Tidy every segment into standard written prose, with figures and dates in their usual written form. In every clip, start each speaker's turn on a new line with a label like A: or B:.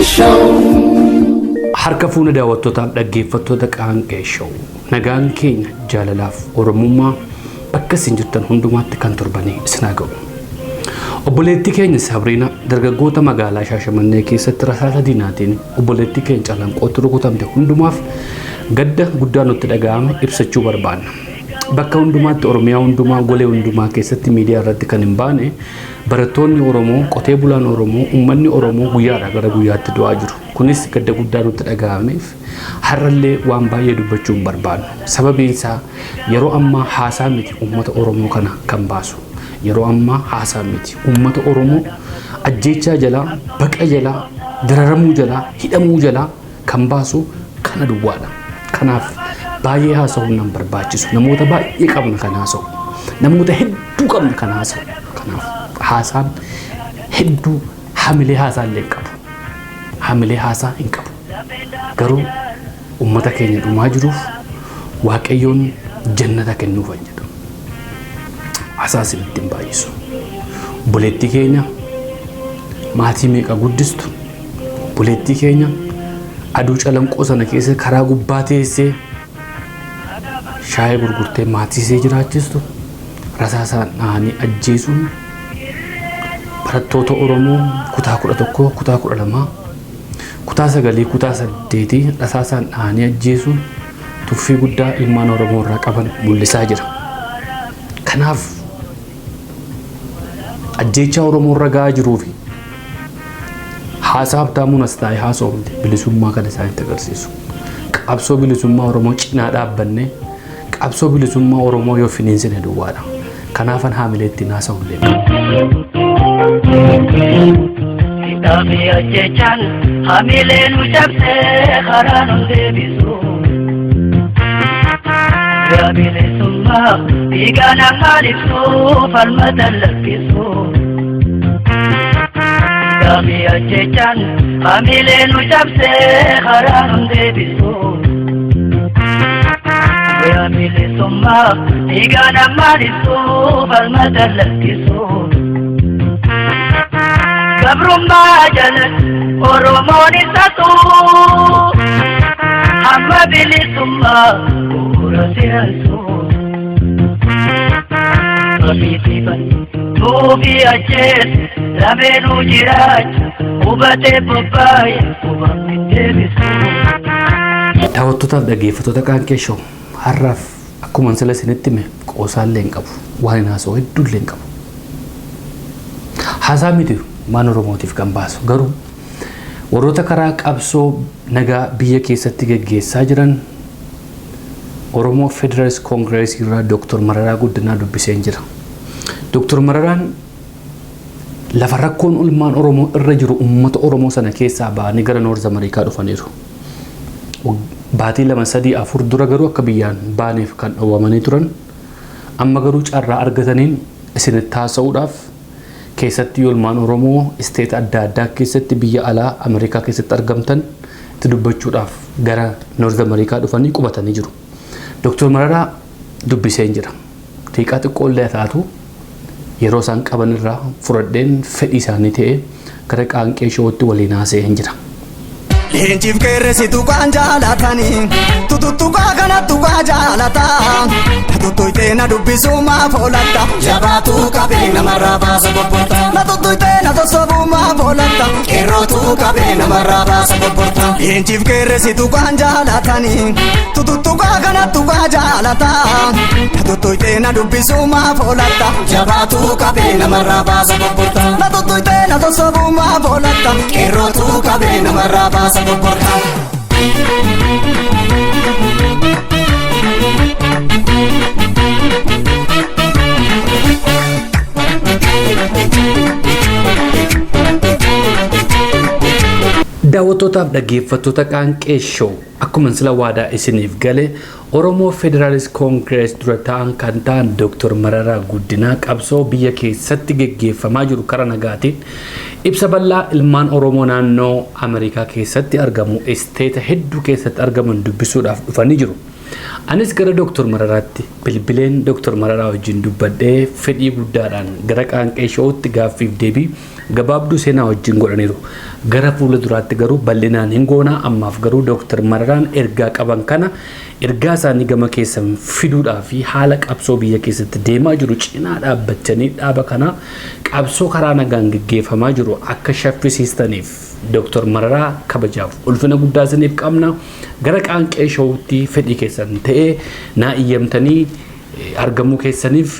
A: Show.
B: Harka fuuna daawwattootaaf dhaggeeffattoota Qaanqee Show. Nagaan keenya jaalalaaf Oromummaa bakka isin jirtan hundumaatti kan torbanii isin haa ga'u. Obboleettii keenya Sabriina dargaggoota magaalaa Shaashamannee keessatti rasaasa diinaatiin obboleettii keenya Calanqootti rukutamte hundumaaf gadda guddaa nutti dhaga'ame ibsachuu barbaanna. Bakka hundumaatti, Oromiyaa hundumaa, golee hundumaa keessatti miidiyaa irratti kan hin baane barattoonni Oromoo, qotee bulaan Oromoo, uummanni Oromoo guyyaadhaa gara guyyaatti du'aa jiru. Kunis gadda guddaa nutti dhaga'ameef har'allee waan baay'ee dubbachuu hin barbaannu. Sababiin isaa yeroo ammaa haasaa miti uummata Oromoo kana kan baasu. Yeroo ammaa haasaa miti. Uummata Oromoo ajjeechaa jalaa, baqa jalaa, dararamuu jalaa, hidhamuu jalaa kan baasu kana duwwaadha. Kanaaf baay'ee haasa'uun nan barbaachisu. Namoota baay'ee qabna kan haasa'u. Namoota hedduu qabna kan haasa'u. Kanaaf haasaan hedduu hamilee haasaa illee hin qabu. Hamilee haasaa hin qabu. Garuu uummata keenya dhumaa jiruuf Waaqayyoon jannata kennuuf an jedhu. Haasaa isinitti hin baay'isu. Obboleettii keenya maatii meeqa guddistu, obboleettii keenya aduu Calanqoo sana keessa karaa gubbaa teessee shaayii gurgurtee maatii ishee jiraachistu rasaasaan dhahanii ajjeesuun, barattoota Oromoo kutaa 11, kutaa 12, kutaa 9, kutaa 8 rasaasaan dhahanii ajjeesuun tuffii guddaa ilmaan Oromoo irraa qaban mul'isaa jira. Kanaaf ajjeechaa Oromoo irra ga'aa jiruu fi haasaa Habtaamuun as taa'ee haasa'u bilisummaa kan isaanitti agarsiisu. Qabsoo bilisummaa Oromoo cinaa dhaabbannee qabsoo bilisummaa Oromoo yoo finiinsine duwwaadha. Kanaafan haamilee ittiin haasa'u illee qabu.
C: Hidhaa fi ajjechaan hamilee nu cabsee karaa nu deebisu. Yaa bilisummaa dhiigaa namaan ibsu falmata lakkisu. Hidhaa fi ajjechaan hamilee nu cabsee karaa nu deebisu. Yaa bilisummaa dhiigaa namaan ibsu falmata lakkisu. Gabrummaa jala Oromoon isatu hamma bilisummaa bu'uura siyaasu. Ofiitifan nuufi ajjeesu lameenuu jiraacha hubatee bobbaa'e hubamni deebisu.
B: Daawwattootaaf dhaggeeffattoota Qaanqee Show, har'aaf akkuma sila isinitti hime qoosaallee hin qabu. Waan hin haasa'u hedduullee hin qabu. Haasaa miti maan Oromootiif kan baasu, garuu warroota karaa qabsoo nagaa biyya keessatti geggeessaa jiran Oromoo Federalist Congress irraa Dr. Mararaa Guddinaa dubbiseen jira. Dr. Mararaan lafa rakkoon ilmaan Oromoo irra jiru uummata Oromoo sana keessaa ba'anii gara North Amerikaa dhufaniiru. Baatii 2, 3, 4 dura garuu akka biyyaan baaneef kan dhowwamanii turan, amma garuu carraa argataniin isinitti haasa'uudhaaf, keessatti ilmaan Oromoo state adda addaa keessatti biyya alaa Ameerikaa keessatti argamtan itti dubbachuudhaaf gara North Amerikaa dhufanii qubatanii jiru. Dr. Mararaa dubbiseen jira. Daqiiqaa xiqqoo illee taatu yeroo isaan qaban irraa fudhadheen fedhii isaanii ta'ee gara Qaanqee Showtti waliin haasa'een jira.
D: Leenciif qeerrensi tuqaan jaalatanii, tututtuqaa kana tuqaa jaalataa, na tuttuqxee na dubbisuu maaf oolatta? Jabaatu qabee namarraa baasa bobborta. Na tuttuqxee na sossobuu maaf oolatta? Qeerrootu qabee namarraa baasa bobborta. Leenciif qeerrensi tuqaan jaalatanii, tututtuqaa kana tuqaa jaalataa, na tuttuqxee na dubbisuu maaf oolatta? Jabaatu qabee namarraa baasa bobborta. Na tuttuqxee na sossobuu maaf oolatta? Qeerrootu qabee namarraa baasa bobborta.
B: Daawwattootaaf dhaggeeffattoota Qaanqee Show, akkuma sila waadaa isiniif gale Oromoo Federalist Congress dura ta'an kan ta'an Dr. Mararaa Guddinaa qabsoo biyya keessatti geggeeffamaa jiru karaa nagaatiin ibsa bal'aa ilmaan Oromoo naannoo Ameerikaa keessatti argamu state hedduu keessatti argaman dubbisuudhaaf dhufanii jiru. Anis gara Dr. Mararaatti bilbileen Dr. Mararaa wajjin dubbadhee fedhii guddaadhaan gara Qaanqee Showtti gaaffiif deebii gabaabduu seenaa wajjin godhaniiru. Gara fuula duraatti garuu bal'inaan hin goonaa. Ammaaf garuu Dooktar Mararaan ergaa qaban kana ergaa isaanii gama keessan fiduudhaa fi haala qabsoo biyya keessatti deemaa jiru cinaa dhaabbachanii dhaaba kana qabsoo karaa nagaan geggeeffamaa jiru akka shaffisiistaniif Dooktar Mararaa kabajaaf ulfina guddaa isiniif qabna. Gara Qaanqee Showutti fedhii keessan ta'ee naa iyyamtanii argamuu keessaniif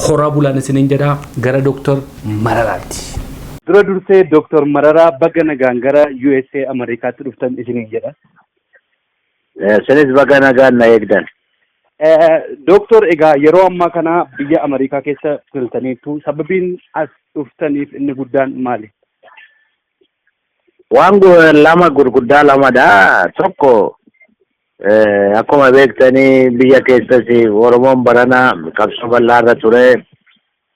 B: horaa bulaan isiniin jedha. Gara Dooktar Mararaatti. Dura dursee Dooktar Mararaa, baga nagaan gara USA Ameerikaatti dhuftan isiniin jedha.
A: Isinis baga nagaan na eegdan.
B: Dooktor, egaa yeroo ammaa kana biyya Ameerikaa keessa turtaniitu, sababiin as dhuftaniif inni guddaan maali?
A: Waan lama gurguddaa lamadha. Tokko, akkuma beektanii biyya keessas Oromoon barana qabsoo bal'aa irra ture.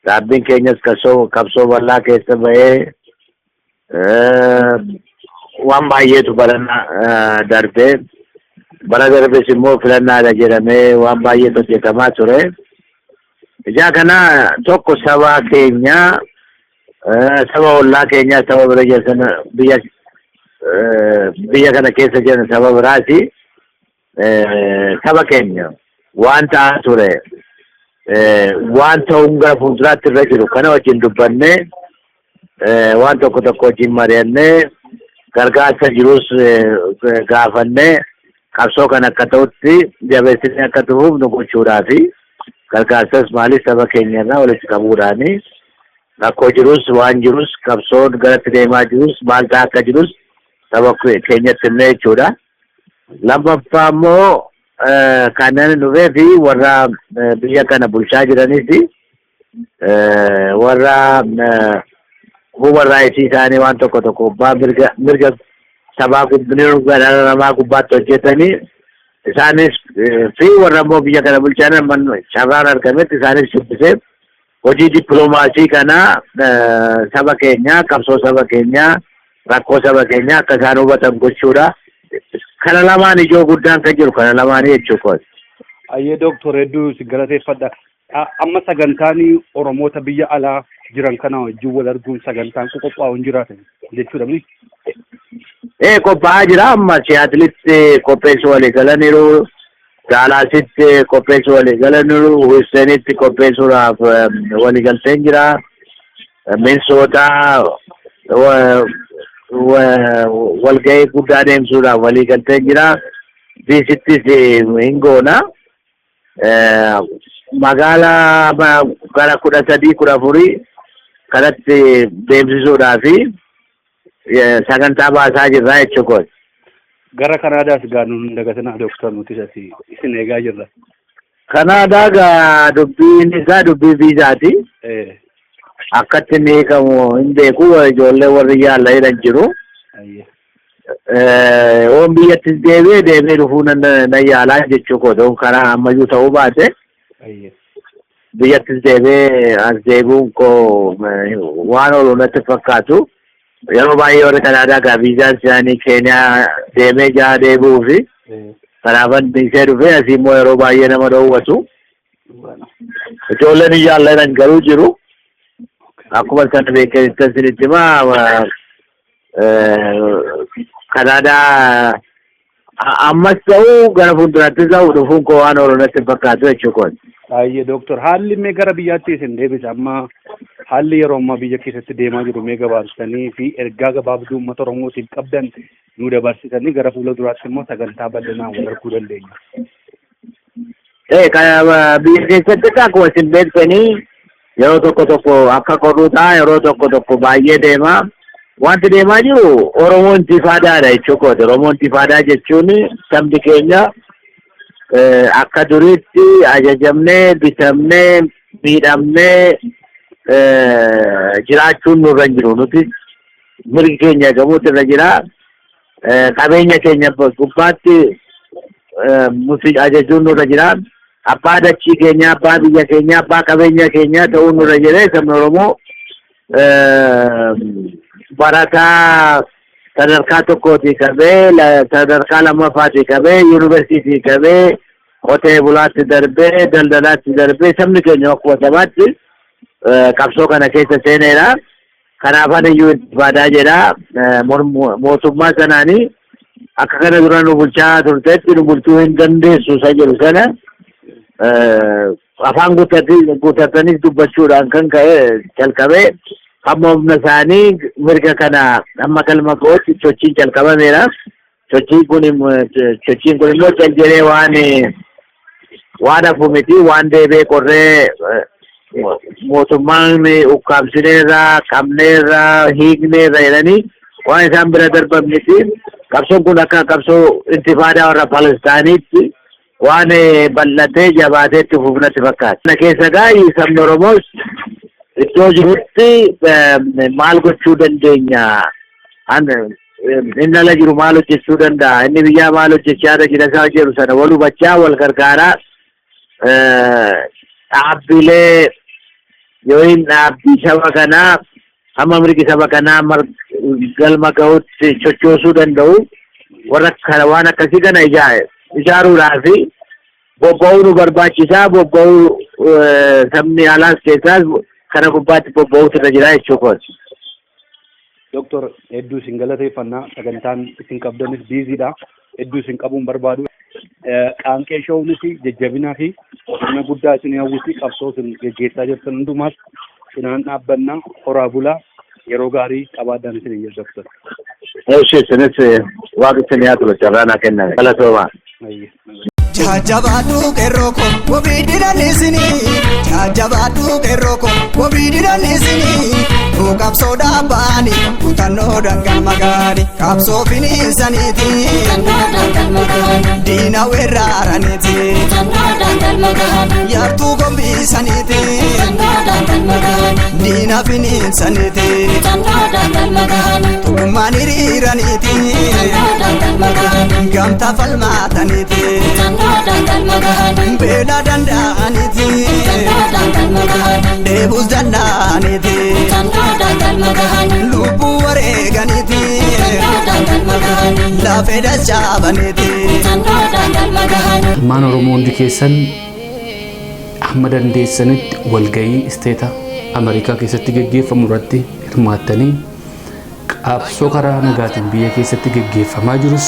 A: Dhaabbiin keenyas qabsoo bal'aa keessa bahee waan baay'eetu barana darbee, bara darbes immoo filannaadha jedhamee waan baay'eetu hojjetamaa ture. Ijaa kana tokko saba keenya, saba ollaa keenyaa, saba bira jiran, biyya kana keessa jiran, saba biraati. Saba keenya waan ta'aa ture, waan ta'uun gara fuulduraatti irra jiru kana wajjin dubbannee, waan tokko tokko wajjin mari'annee, gargaarsa jirus gaafannee, qabsoo kana akka ta'utti jabeessinee akka tufuuf nu gochuudhaafi gargaarsas maalis saba keenya irraa walitti qabuudhaani rakkoo jirus, waan jirus, qabsoon garatti deemaa jirus, maal ta'aa akka jirus saba keenyatti himnee jechuudha. Lammaffaa immoo kanneen dhufee fi warra biyya kana bulchaa jiranis, warra human rights isaanii waan tokko tokko gubbaa mirga sabaa, mirga dhala namaa gubbaatti hojjetanii isaanis fi warra immoo biyya kana bulchan carraan argametti isaanis dubbisee hojii dippiloomaasii kana saba keenyaa, qabsoo saba keenyaa, rakkoo saba keenyaa akka isaan hubatan gochuudha. Kana lamaan ijoo guddaan kan jiru kana lamaanii jechuudha.
B: Ayyee Dooktor, hedduu si galateeffadha. Amma sagantaan Oromoota biyya alaa jiran kana wajjin wal arguun sagantaan kun qophaa'u hin jiraatan jechuudha miti?
A: Ee, qophaa'aa jira. Amma Siyaatilitti qopheessuu walii galaniiru. Daalaasitti qopheessuu walii galaniiru. Houstonitti qopheessuudhaaf walii galteen jira. Minisootaa walgahii guddaa adeemsuudhaaf walii galteen jira. DCttis hin goona. Magaalaa gara 13, 14 kanatti deemsisuudhaafi sagantaa baasaa jirra jechuudha.
B: Gara Kanaadaas gaa nu hin dagatinaa Dooktar, nutis asii isin eegaa jirra.
A: Kanaadaa gaa dubbiin isaa dubbii viizaati. Akkatti inni hiikamu hin beeku, ijoollee warri yaalla jedhan jiru. Yoon biyyattis deebi'ee dhufuu nan yaalaa jechuu kooti, karaa ammayyuu ta'uu baate. Biyyattis deebi'ee as deebi'uun koo waan oolu natti fakkaatu. Yeroo baay'ee warri Kanaadaa gaa viizaan isaanii Keeniyaa deemee jaha deebi'uu fi kanaafan dhiisee dhufee, asii immoo yeroo baay'ee nama dhoowwatu. Ijoolleen hin jaalladhan garuu jiru. Akkuma sana beekamtan isinitti himaa, Kanaadaa ammas ta'uu gara fuulduraattis ta'u dhufuun koo waan oolu natti hin fakkaatu jechuu kooti.
B: Baay'ee Dooktor, haalli mee gara biyyaatti isin deebisa. Amma haalli yeroo ammaa biyya keessatti deemaa jiru mee gabaabsitanii fi ergaa gabaabduu uummata Oromootiif qabdan nu dabarsitanii gara fuula duraatti immoo sagantaa bal'inaan wal arguu dandeenya.
A: Ee, biyya keessatti akkuma isin beektanii yeroo tokko tokko akka qorruu ta'a, yeroo tokko tokko baay'ee deema. Wanti deemaa jiru Oromoo intifaadaadha jechuu kooti. Oromoo intifaadaa jechuun sabni keenya akka duriitti ajajamnee, bitamnee, miidhamnee jiraachuun nurra hin jiru. Nuti mirgi keenya eegamuutu irra jira. Qabeenya keenya gubbaatti nuti ajajuun nurra jira. Abbaa dachii keenyaa, abbaa biyya keenyaa, abbaa qabeenya keenyaa ta'uun nurra jira. Sabni Oromoo barataa sadarkaa tokkootii qabee, sadarkaa lammaffaatii qabee, yuunivarsiitii qabee, qotee bulaatti darbee, daldalaatti darbee, sabni keenya akkuma sabaatti qabsoo kana keessa seeneera. Kanaafan iyyuu intifaadaa jedha. Mootummaa sanaanii akka kana dura nu bulchaa turtetti nu bulchuu hin dandeessu isa jedhu sana afaan guuttataniis dubbachuudhaan kan ka'e calqabee hamma humna isaanii mirga kana hamma galma ga'utti sochiin calqabameera. Sochiin kun immoo cal jedhee waan hafu miti, waan deebi'ee qorree mootummaan ukkaamsineerra, qabneerra, hiikneerra jedhanii waan isaan bira darban miti. Qabsoon kun akka qabsoo intifaadaa warra Palestaaniitti waan bal'atee jabaatee itti fufnatti fakkaata. Kana keessa gaa sabni Oromoos iddoo jirutti maal gochuu dandeenya? Inni ala jiru maal hojjechuu danda'a? Inni biyyaa maal hojjechaa jira isaa jedhu sana wal hubachaa, wal gargaaraa, dhaabbilee yookiin dhaabbii saba kanaa hamma mirgi saba kanaa galma gahutti sochoosuu danda'u warra kana waan akkasii kana ijaaruudhaa fi bobba'uu nu barbaachisaa. Bobba'uu sabni alaas keessaas kana gubbaatti bobba'uutu irra jira jechuu kooti.
B: Doktor, hedduu isin galateeffannaa. Sagantaan isin qabdanis busy dha. Hedduu isin qabuun barbaadu. Qaanqee Shownis jajjabinaa fi humna guddaa isin hawwisi. Qabsoo isin geggeessaa jirtan hundumaas cinaan dhaabbannaa. Horaa bulaa, yeroo gaarii qabaadhaan isin hin jedhu, doktor.
A: Eeshi, isinis waaqni isin yaa tolu, carraa naa kenname. Galatoomaa.
D: Jajjabaadhu qeerroo ko, wabii didhannisinii. Jajjabaadhu qeerroo ko, wabii didhannisinii. Nu qabsoo dhaabbaani kutannoodhaan galma gaani qabsoo finiinsaniiti. Diina weeraraniiti. Yaartuu gombiisaniiti. Diina finiinsaniiti. Tokkummaan hiriiraniiti. Gamtaa falmaataniiti. Beela danda'aniiti. Dheebuus danda'aniiti. Lubbuu wareeganiiti. Lafee dachaabaniiti.
B: Ilmaan Oromoo hundi keessan hamma dandeessanitti walgahii isteeta Ameerikaa keessatti geggeeffamu irratti hirmaattanii qabsoo karaa nagaatiin biyya keessatti geggeeffamaa jirus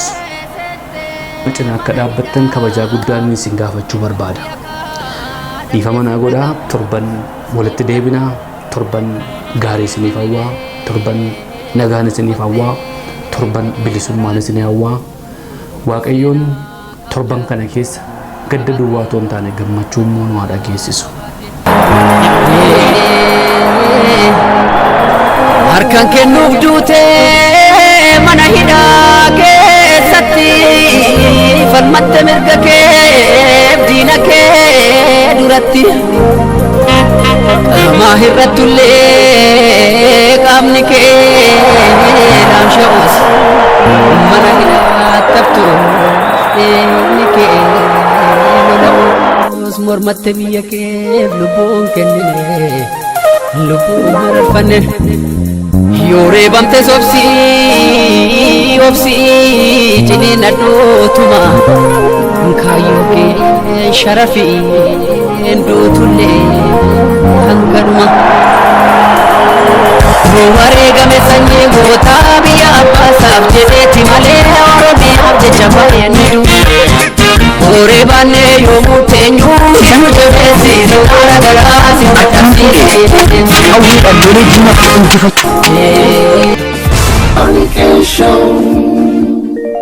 B: cinaa akka dhaabbattan kabajaa guddaan isin gaafachuu barbaada. Dhiifama naa godhaa. Torban walitti deebinaa. Torban gaarii isiniif hawwaa, torban nagaan isiniif hawwaa, torban bilisummaan isinii hawwaa. Waaqayyoon torban kana keessa gadda duwwaa otoo hin taane gammachuu immoo nu haa dhageessisu.
E: Harkaan kennuuf duutee mana hidhaa keessatti falmatte mirga keef diina kee duratti. Qaamaa hir'attullee qaamni kee laamsha'us, mana hidhaa taftu dhiigni kee lola'us, mormatte biyya keef lubbuun kennine, lubbuun mararfanne. Yoo reebamte obsii, obsii, ciniin addootuma kaayyoo kee sharafiin duutullee hanganuma. Yoo wareegame sanyii gootaa biyya abbaasaaf jedheeti malee Oromiyaaf jecha baay'een ni du'u. Horii baannee yoomuu teenyu nu jabeessisu haala garaasi maxxansiise.
F: Qawweedhaan lolee diinatti injifachuu.
G: Qaanqee Show.